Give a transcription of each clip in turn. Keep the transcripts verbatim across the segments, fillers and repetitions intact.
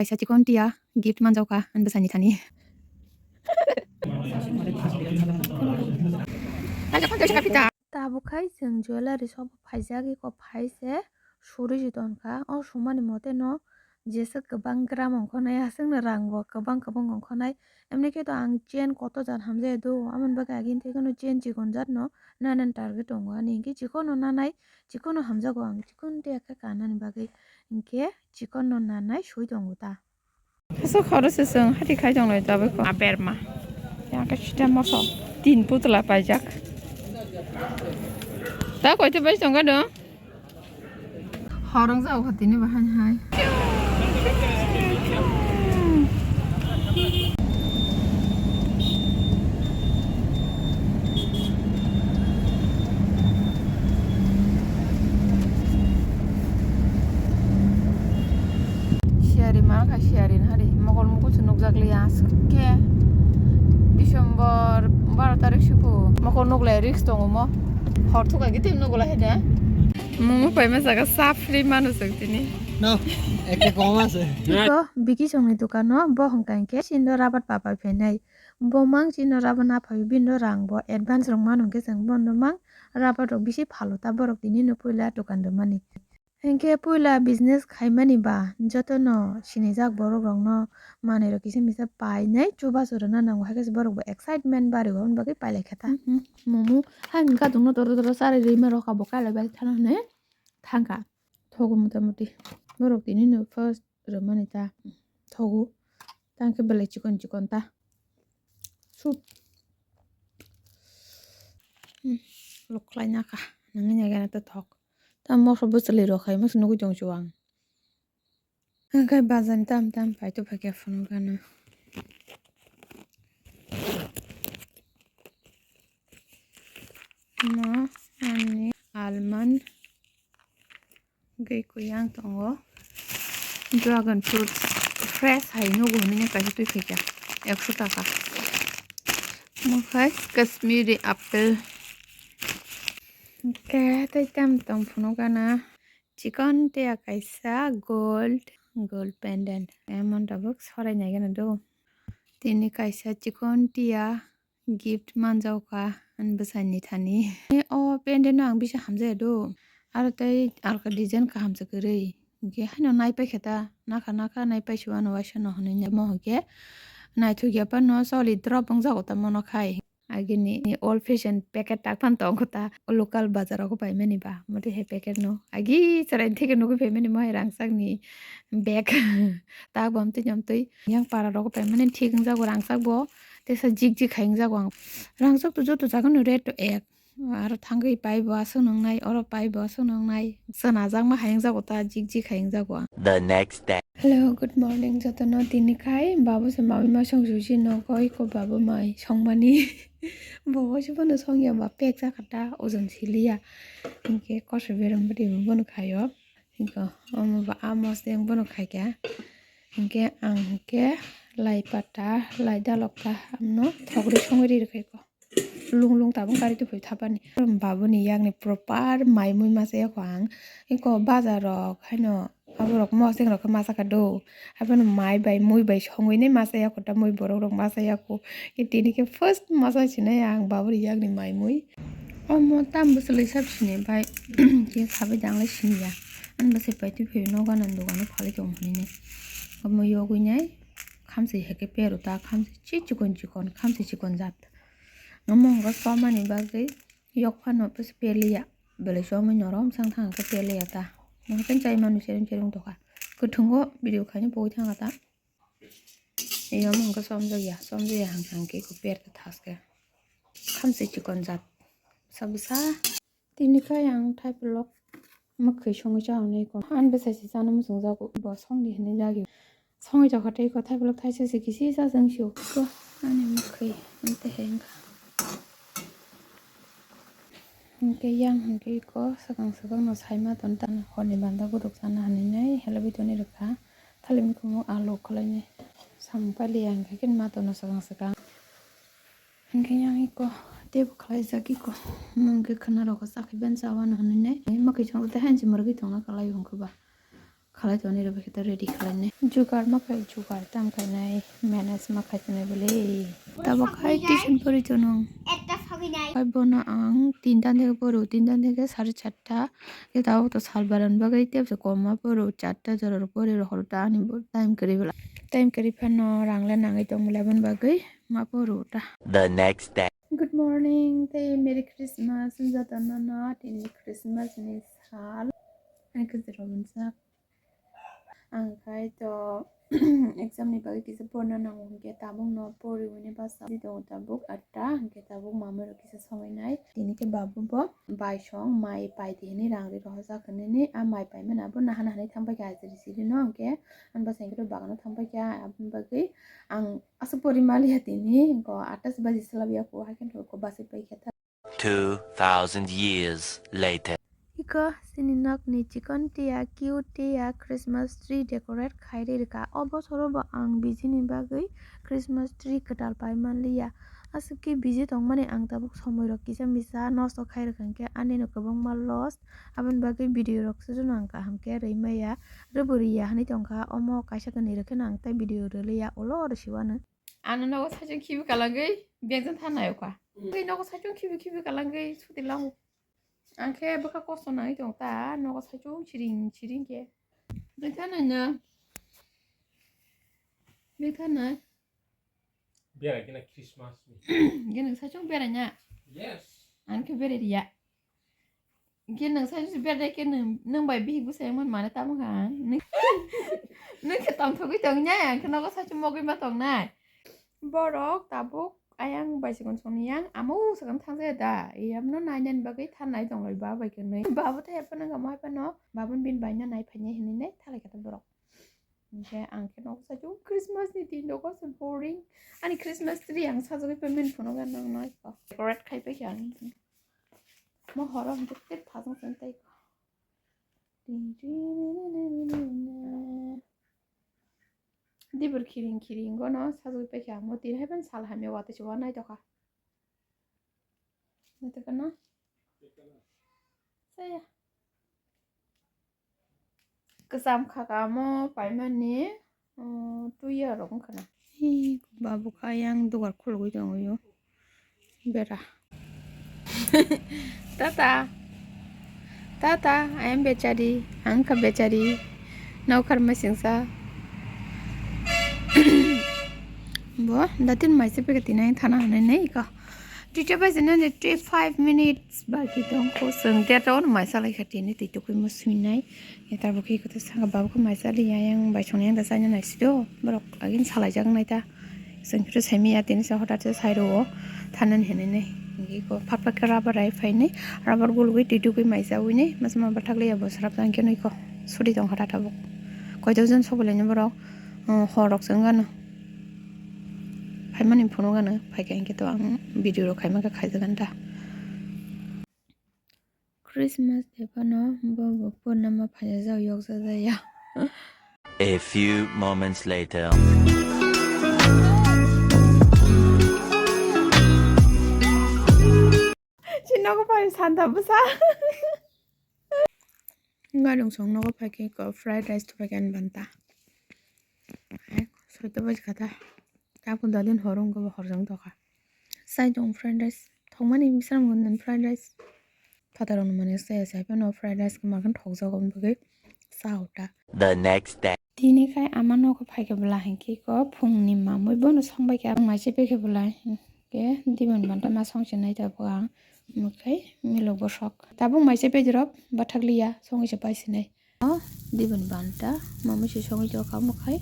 Kaisa chikon tia gift manjao kha ani bwsani thani. Tabuk khai chwng jewellery shop o phaijak, eko phai se suri se tonkha. O sumani mote no jesa kwbang gram ongkhonai, aswkno rang bo kwbang kwbang ongkhonai. Emni khe to ang chain koto jan hamjai do, aboni bagwi agini thai kheno chain chikon jat no nanan target tongo ani. Hinkhe chikon no nanai, chikon no hamjago ang, chikon tia khe kanani bagwi, hinkhe chikon no nanai sui tongo ta. Aswk khoro se chwng hati khai tong lai tabuk ko. A berma. Yang khe sita moso. Tin putla paijak. Ta koi te bai tong kha do? Horong jao kha tini bahai hai. Siyari ma kha siyari na hari mokol mukul se nukjak liya aswk khe December baro tarik siku mokol nuklai risk tongo mo hor thuk agi tei nukla hai da. Momo paima jaga sa free manu chwng tini. No, ekta koma se. Iko bikisongni dukano bo hwnkha hinkhe sindo rabat papai phainai. Bo mang chino rabat na phai bini rang bo advance rok mano hinkhe chwng bono mang rabat rok bisi phalo ta borok tini no puila dukan rwmani. Hinkhe puila business khaimani ba jotono sinijak borok rokno manwi rok kisa misa painai chubachu rwna nango, haikhe borok bo excitement bari o aboni bagwi pailai kha ta. Mhm. Momo hai wngkha tongno doro doro charwi rwima rokha bo kailai bai thana hinwi thangkha. Thogo mota moti borok tini no first rwmani ta thogo tangkhe belai chikon chikon ta. Sup. Hmm, lok khlai na kha. Nangni nai gana ta thok. Ta moso bwchwlwi rok hai masa nugui tong chu ang. Ang khai bazar ni tam tam pai to phai khe phunuk gana. Mo ani almond. Hwnkhe kuyang tongo dragon fruit fresh hai nugo hinwi kaisa twi phaikha ekso taka. Omo khai Kashmiri apple. Hwnkhe tei tam tong phunuk gana chikon tia kaisa gold, gold pendant emon tabuk sorai nai gana do. Tini kaisa chikon tia gift manjao kha ani bwsai ni thani. O pendant no ang bisa hamjaya do. Aro tei alka design kaham se kwrwi. Hinkhe haino naipai khe ta nakha nakha naipai se uano waisa no hinwi mo hinkhe naithok ya phano choli drop wngjago ta mono khai. Agini old fashion packet tak phano tong kho ta local bazar o paimani ba. Motwi hai packet no agi chwrai theke nugwi paimani mo hai rangchak ni bag tak bo amtwi amtwi yang para rok paimani thik wngjago rangchak bo. Tesa jik jik hai wngjago ang. Rangchak to joto jaga no rate to ek. Aro thangwi pai bo aswk nwngnai, oro pai bo aswk nwngnai. Chwnajakma hai wngjago ta, jik jik hai wngjago ang. The next day. Hello, good morning jotono. Tini khai babu se mami ma song susi nogo iko babu mai songmani. Bo waisa bono songya ba pek jakha ta, ojon siliya. Hinkhe koso berem bwtwi bono khaio. Hinkhe omo ba amo se bono khaikha. Hinkhe ang hinkhe lai pata, lai dalok ta amno thogri songwi ri rwkhaiko. Lung lung tabuk kari tubui thapani. Babuni yakni proper mai mui masa yako ang. Iko bazar rok haino aborok moseng rok khe masa kha do. Haibano mai bai mui bai songwi nai masa yako ta mui borok rok masa yako. Tini khe first masa sinai ang babuni yakni mai mui. Omo tam bwswlwi sab sini bai khe sabai danglai siniya. Ani bwsai pai twi phai nogo nang dogano phalwi tongo hinwi. Omo yogwi nai khamsi hai khe pero ta khamsi chi chikon chikon khamsi chikon jat. Omo hwnba somani bagwi yok phano bwswk peliya. Belai somwi norom sang thang khe peliya ta. Nohor khe chai manu chereng chereng tokha. Kwthwngo video khaina pogwi thangkha ta. Eyom hwnka somjakya, somjakya hang hang khe eko per ta thaske. Khamsi chikon jat. Sa bwsa. Tini khai ang thaiplok mwkhwi songwi cha hwnwi ko. Ani bwsai se chana muchungjago. Bo songdi hwnwi jagio. Songwi tokha tei ko thaiplok thaisa se kisi cha jang sio. Ko ani mwkhwi. Ante he wngkha. Hwnkhe yang hwnkhe iko swkang swkang no saima ton tang horni banda guduk sana hinwi nai helai bai toni rwkha. Thali mikhumu alu khwlainai samung pailiya hwnkhe khe ma tono swkang swkang. Hwnkhe yang iko teibo khwlaijak iko mungkhe khwna rokho chakhe ben chawano hinwi nai mwkhwi chwng tei hanchi mwrwgwi tongna kwlai hwnkhe ba. Khalai toni rw khe ta ready khlainai. Jugar ma khai jugar tam khainai, manage ma khai tonai bole. Tabo khai tuition pori tono. Khai bono ang tinta theke poro, tinta theke sare charta. Khe tabuk to sal baran bagwi tei se kom ma poro, charta jora rw pori rw horo ta ani bo time kwrwi bwla. Time kwrwi phano rang le nangwi tong bwle aboni bagwi ma poro ta. The next day. Good morning tei Merry Christmas jotono no, tini Christmas ni sal. Ani kwcharo mwnsa. Ang khai to exam ni bagwi kisa porna nango hwnkhe tabuk no poriwi ni basa di tongo tabuk atta hwnkhe tabuk mamai rok kisa songnai. Tini khe babu bo baisong mai pai di hinwi rang ri rohorjak hinwi ni a mai paimani abo nahana hinwi thangbai kha ajri siri no hwnkhe ani bwsai khe bagano thangbai kha aboni bagwi ang aswk pori maliya tini hwnkhe atta se baji swlaiya khe haikhe bwsai pai kha ta. Two thousand years later. Iko chini nokni chikon tiya, cute tiya, Christmas tree decorate khai ri rwkha. O bosoro bo ang bijini bagwi Christmas tree kwtal pai manliya. Aswk khe busy tongmani ang tabuk somoi rok kisa misa nosto khai rwkha, hwnkhe ani no kwbangma loss. Aboni bagwi video rok se jono ang kaham khe rwi maya, rwbo riya hinwi tongkha. Omo kaisa kwnwi rwkhe no ang tei video rwliya, ulo oro siwano. Ano nogo saichung khibi kalangwi bengjan thanai okha. Mm. Tei nogo saichung khibi khibi kalangwi suti lango. Ang khe bwkha kosto nangwi tongo ta, nogo saichung siring siring khe. Bengthanai na. Bengthanai. Berai gina Christmas ni. Gina saichung berai na. Yes. Ang khe berai riya. Hwnkhe nwng saichung se berai khe nwng, nwng bai bihik bwsai wngmani mane tamo kha ang? Nwng, nwng khe tongthogwi tongnai, ang khe nogo saichung mogwi ma tongnai. Borok tabuk ayang bai se gonchokni yang amo sakang thangjakya da? Yamno nainani bagwi thanai tonglai ba bai khe nwi. Babo tei phano gamo hai phano, babon bini baino nai phainai hinwi nai thalai kha ta borok. Hwnkhe ang khe nogo saichung Christmas ni din nogo se boring. Ani Christmas tree ang sajagwi phaimani phunukya nang nai kha. Decorate khai paikha ang. Mo horo hwnkhe tei thajang se tai. Dibur khiring khiring gono sajagwi paikha. Mo tin hai phano sal hamya watwi se wanaitokha. Naitokha na? Saya. Kwcham kha kamo paimani, uh, two year rok wngkha na. Ee, babu kha ayang dugar khulugwi tongwi o. Bera. Tata. Tata, I am bechari. Ang kha bechari. Nokar masingsa. Bo, datin maise peke tinai thana hanai nei ka. Tito bai jene ne three five minutes baki tong ko seng dia to mai salai kha tini tito kui mo suinai. Eta bo ki ko sanga babu ko mai sali ya yang bai song yang da sanya nai sido. Borok agin salai jak nai ta. Seng kito semi ya tini sa hotat se sai ro thanan hene ne. Ngi ko phat phat ke rubber rai phai ne. Rubber gul gui tito kui mai sa ui ne. Mas ma bathak le ya bo sarap jang ke noi ko. Suri tong hotat abo. Koi to jon sobo le ne borok. Hor rok se wng gano. Phaimani phunuk gano, phaikha hinkhe to ang video rok khaima khe khaijagan ta. Christmas day phano bo bo purnama phaijak yokjak ya. A few moments later. Chini nogo phai santa bwsa. Ganung song nogo phaikhe ko fried rice to phaikhe ani banta. Hai, soito baji kha ta. Tabuk dadin hor wngkha bo horjak tokha. Sai tong fried rice. Thokmani bisram gundan fried rice. Phatarokno mane saya sai phano fried rice khe makan thokjago bagwi sa ota. The next day. Tini khai ama nogo phaikhe bwla hinkhe ko phungni mamwi bono songbaikha ang maise pekhe bwla hinkhe dibon banta ma songchinai tabuk ang. Mwkhai milok bosok. Tabuk maise pejrok bathakliya songwi se paisinai. O dibon banta mamwi se songwi tokha mwkhai.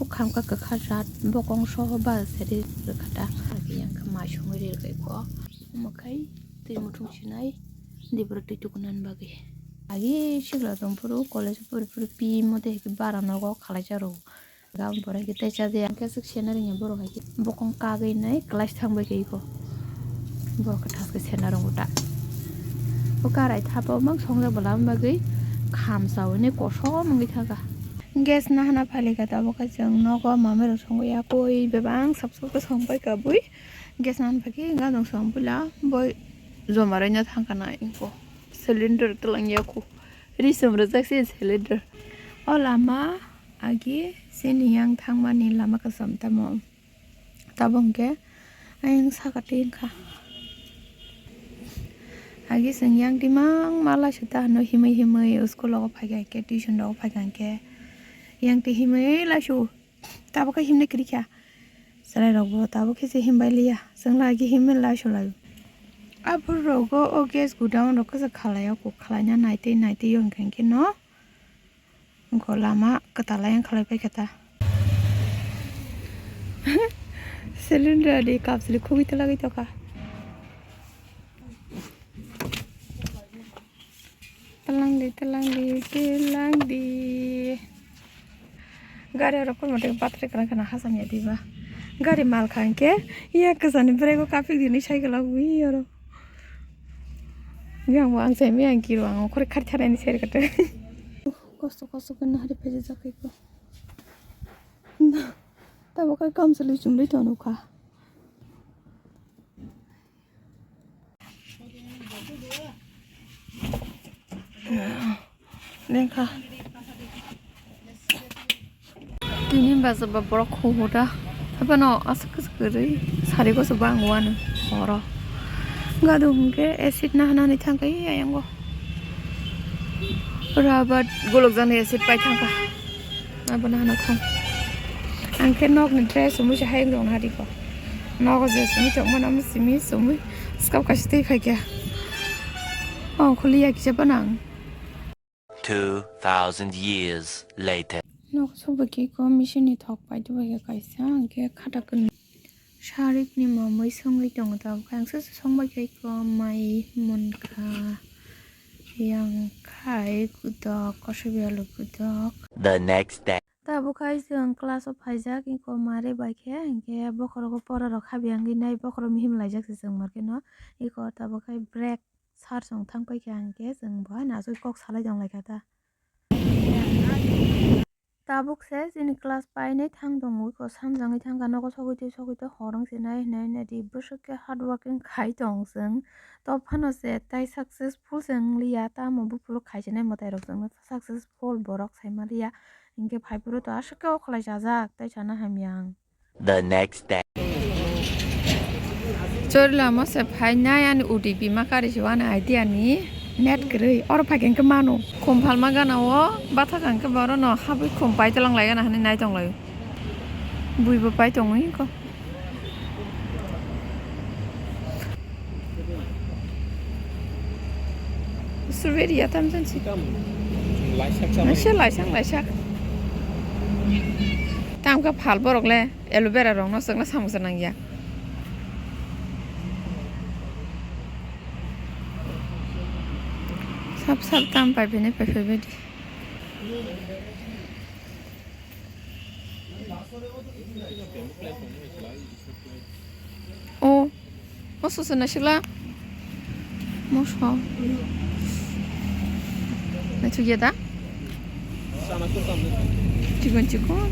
Bukhamkha kwkha jat bokong soho ba seri rwkha ta. Yang khe mai songwi rirwkha ko. Mwkhai twi muthung sinai diboro twi tukunani bagwi. Agi sikla tongphuru college pori phuru pi mote hikhe bara nogo khalai jaro. Gabon pore hwnkhe teisa de hwnkhe aswk scenery ni borok hai khe bokong kagwi nai class thang bai khe iko. Borok khe thaske sena rwngwi ta. Bo karai thapa mang songjak bwla bagwi khamsa hwnwi kosom wngwi thangkha. Gas nahana phalikha tabuk khe chwng nogo mamai rok songwi ya koi bebak ang sap sap khe song pai kha bui. Gas nahana phaikhe gadang song puila boi joma rwina thangkha na iko. Cylinder twlang ya kho. Ri sum rwjak se cylinder. O lama agi chini yang thangmani lama kwcham tamo. Tabuk hwnkhe ayang saka twi wngkha. Agi chwng yang twi mang ma laisuk ta hwnwi himwi himwi school rogo phaikha hwnkhe, tuition rogo phaikha hwnkhe yang twi himwi laisuk. Tabuk khe himnai kwrwi kha. Chwrairokbo tabuk khe se himbai liya. Chwng lagi himwi laisuk lai. Aphuru rogo o gas godown rok kisa khalai o, kok khalaina naitwi naitwi o hwnkhe hwnkhe no. Wngkha lama kwtal ayang khalai paikha ta. Cylinder di kapsili khugui twlagwi tongkha. Twlangdi, twlangdi, twlangdi. Gari oro kormo tei battery kwrang kheno hacham ya diba. Gari mal kha hwnkhe ya kwchani brake o kapik di hinwi cycle o wi oro. Yang bo ang chaimaya ang kiro ang okhoroi khartharani seri kate. Kosto kosto khe nahari phaijak kha iko. Tabuk khe kamchwlwi chumlwi tongkha. Lengkha. Tini baja ba borok khuhu da. Haphano aswk kwchwk kwrwi sari goso bang wano horo. Gado hwnkhe acid nahana hinwi thangkha ei ayango. Rabat golokjaknai acid pai thangkha. Abo nahana thang. Ang khe nokni dress umui se hayung rok naharikha. Nogo je simi tongmani omo simi sumui swkang kaisa twi phaikha. Oh, khuliya kisa phano ang. Two thousand years later. Nok sobwi khe iko machine ni thok paidi bai khe kaisa, hwnkhe khata kwnwi. Sarikni mamwi songwi tongo tabuk khe, ang sasa songbai khe iko mai munkha, yang khai kutok, kosobi alu kutok. The next day. Tabuk khai chwng class o phaijak, iko mare bai khe, hwnkhe bokhorogo pora rok habiyangwi nai, bokhorok mihim laijak se chwng markhe no, iko tabuk khai break. Sir chwng thang paikha hwnkhe chwng bo haino aswk kok salai tonglaikha ta. Tabuk se chini class painai thang tongo, iko samjagwi thangkha, nogo sogwi twi sogwi twi hor wngse nai hinwi nai di, bwswk khe hard working khai tong chwng. Tei phano se tai successful se wngliya, tamo buphuru khaisinai mwtai rok chwngno successful borok sai manliya, hinkhe phaiphuru to aswk khe o khlai chajak, tai sana hamya ang. The next day. Chori lama se phainai ani O T P ma kari se wani idea ni net kwrwi. Oro phaikhe hwnkhe mano. Khum phalma gana o bathak hwnkhe borok no habwi khum pai tlang lai gana hinwi nai tong lai. Bui bo pai tongwi ko. Strawberry ya tam jan si. Laisa laisa. Tam kha phal borok le. Aloe vera rok no chwngno samosa nangya. Sap sap tam pai phene pai phai bedi. O. Moso se naisik la. Moso. Naisik ya da? Chikon chikon.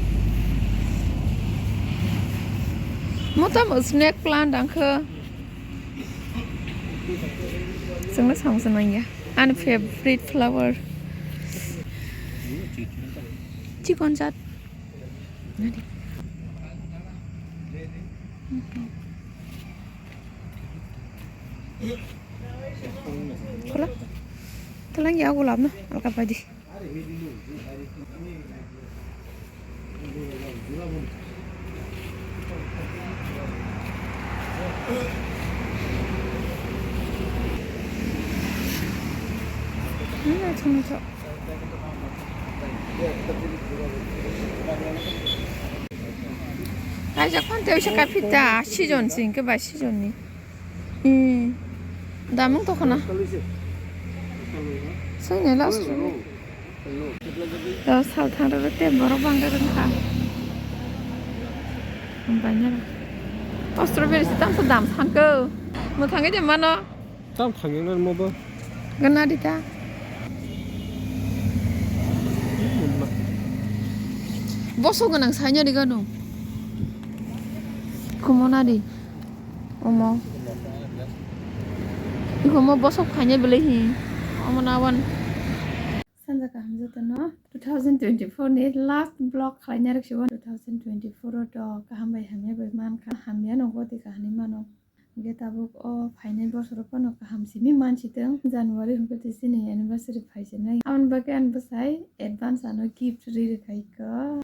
Mo tamo snack plant ang khe. Chwngno samsa nangya. Ani favorite flower. Chikon jat. Nadi. Khula. Talang ya gulab na alka padi. Kaijak phante uisa kaphita season sing ke bai season ni. Hmm. Damung to khana. Sing ne last. Sal thang rok te borok bang rok kha. Banya. Strawberry se tam so dam thang ko. Mo thang de mano. Tam khangya na mo bo. Gana di ta. Boso ganang sanya di gano. Kumo na di. Omo. Iko mo bosok khaina belai hi. Omo na wan. Sanja kaham. Jotono two thousand twenty-four ni last vlog khlainai rwk si o. Two thousand twenty-four o to kaham bai hamya bai mankha, hamya no goti kahani mano. Hwnkhe tabuk o phainai bosoro phano kaham simi mansitwng, January hwnkhe tei chini anniversary phaisinai. Aboni bagwi ani bwsai advance ano gift ri rwkhaikha.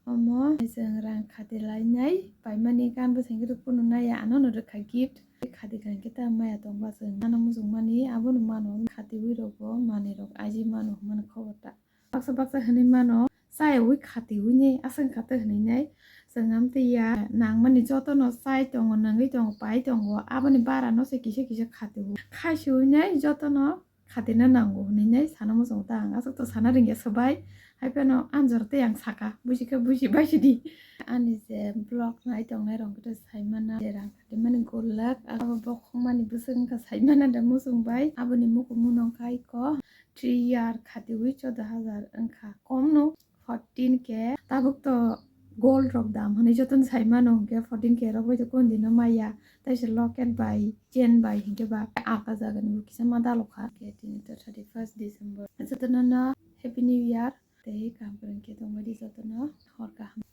Omo chwng rang khati lainai paimani gan bwsai khe kunu naiya, ano no rwkha gift. Khati kha hwnkhe ta maya tongba chwng ano muchungmani abono mano, khatiwi rokbo manwi rok aji mano hwnmani khobor ta. Baksa baksa hwnwi mano, chayawi khatiwi ni aswk kha ta hwnwi nai. Chwng amtwi ya nangmani jotono chai tongo, nangwi tongo, pai tongo, aboni bara no se kisa kisa khatiwi. Khaisiwi nai jotono khatina nango hwnwi nai sana muchungo ta ang. Aswk to sana rwngya swbai, hai phano anjor tei ang saka, buji khe buji bai sidi. Ani je vlog nai tongnai rok khe saimana, je rang khatimani golak, abo bokhokmani bwswk wngkha saimana da muchung bai. Aboni mukumu nongkha iko three year khatiwi choudo hazar wngkha, kom no fourteen K. Tabuk to gold rok dam hwnwi jotono saimano, hwnkhe fourteen K rok bai to kondino maya, taisa locket bai chain bai hwnkhe ba alka jagani bo kisa ma dalokha. Hwnkhe tini to thirty first December, jotono no Happy New Year tei kaham kwrwng khe tongbai di jotono, hor kaham.